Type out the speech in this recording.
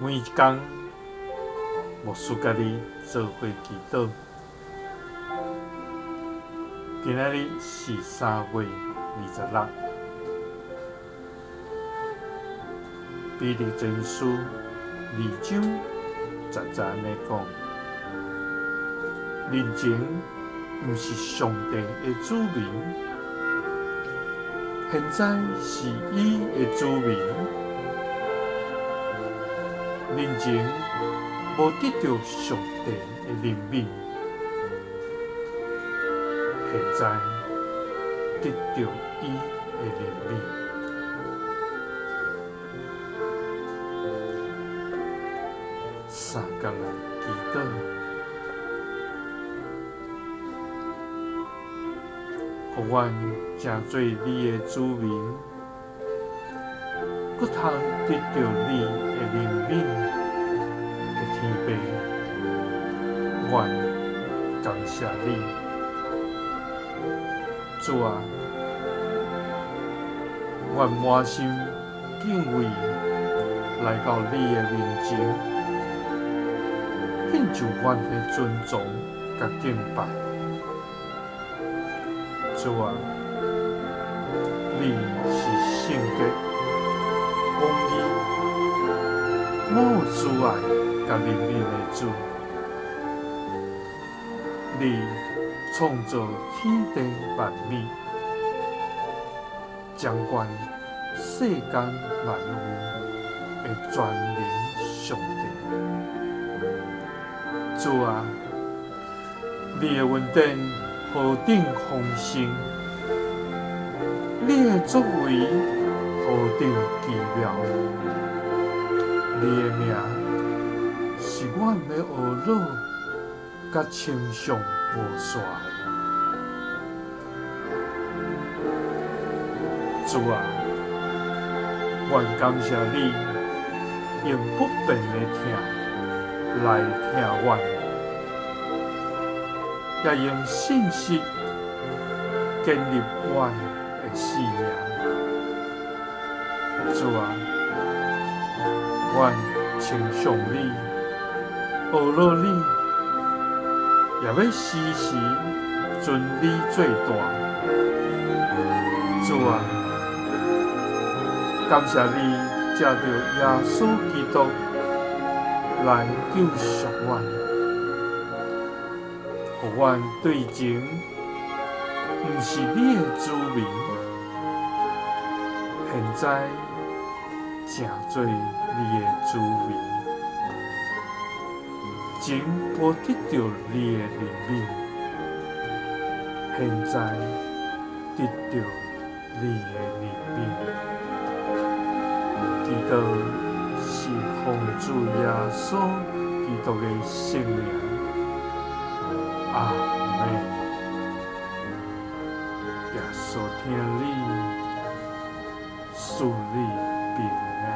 每一工，牧師佮你做伙祈禱。今仔日是3月26，彼得前書二章十節按呢講：人前毋是上帝的子民，現在是伊的子民。人前無得著上帝的憐憫，現在得著伊的憐憫。相仝來祈禱，予阮成做你的子民，閣通得著你的憐憫的天父，阮感謝你，主啊，阮滿心敬畏來到你的面前，獻上阮的尊崇佮敬拜。主啊，你是聖潔、公義、滿有慈愛佮憐憫的主，你創造天地萬物，掌管世間萬有的全能上帝。主啊，你的恩典何等豐盛，你的作為何等奇妙，你的名是阮欲呵咾佮稱頌無煞的。主啊，阮感謝你用不變的疼來疼阮，也用信實建立阮的性命。主啊，阮稱頌你，呵咾你，也欲時時尊你做大。主啊，感謝你藉著耶穌基督來救贖阮，予阮對前毋是你的子民，現在成做你的子民，前無得著你的憐憫，現在得著你的憐憫。祈禱是奉主耶穌基督的聖名，阿們。耶穌疼你，賜你平安。